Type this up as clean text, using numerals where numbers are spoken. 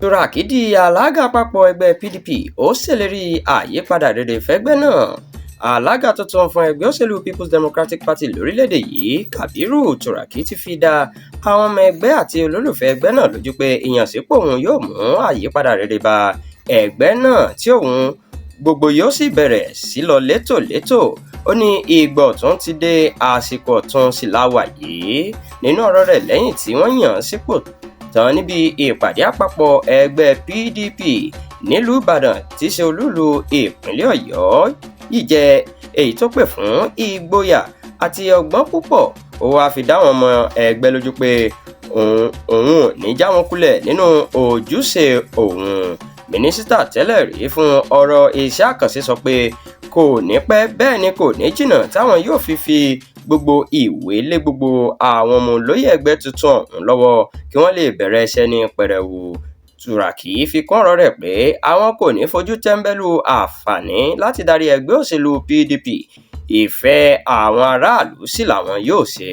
Turaki di alága àpapọ̀ ẹgbẹ́ PDP, ó ṣèlérí àyípadà rere fẹ́gbẹ́ náà. Alága tuntun fún ẹgbẹ́ òṣèlú Peoples Democratic Party lórílẹ̀‐èdè yìí, Kabiru Turaki, ti fi dá àwọn ọmọ ẹgbẹ́ àti olólùfẹ́ ẹgbẹ́ náà lójú pé ìyànsípò òun yóò mú àyípadà rere bá ẹgbẹ́ náà tí ohun gbogbo yóò sì bẹ̀rẹ̀ sí lọ létòlétò. Ó ní ìgbà ọ̀tun ti dé, àsìkò ọ̀tun sì la wà yìí. Nínú ọ̀rọ̀ rẹ̀ lẹ́yìn tí wọ́n yàn án sípò tán níbi ìpàdé àpapọ̀ ẹgbẹ́ PDP nílùú Ìbàdàn tí í ṣe olúùlú ìpínlẹ̀ Ọ̀yọ́ yìí jẹ́ èyí tó pè fún ìgboyà àti ọgbọ́n púpọ̀, ó wáá fi dá àwọn ọmọ ẹgbẹ́ lójú pé òun ò ní já wọn kulẹ̀ nínú ojúṣe òun. Mínísítà tẹ́lẹ̀ rí fún ọ̀rọ̀ iṣẹ́ àkànṣe sọ pé kò ní pẹ́, bẹ́ẹ̀ ni kò ní jìnnà táwọn yóò fi gbogbo ìwé lé gbogbo àwọn ọmọ olóyè ẹgbẹ́ tuntun ọ̀hún lọ́wọ́ kí wọ́n lè bẹ̀rẹ̀ iṣẹ́ ní pẹrẹwu. Turaki fi kún ọ̀rọ̀ rẹ̀ pé àwọn kò ní fojú tẹ́ńbẹ́lú àǹfààní láti darí ẹgbẹ́ òṣèlú PDP, ìfẹ́ àwọn aráàlú sì làwọn yóò ṣe.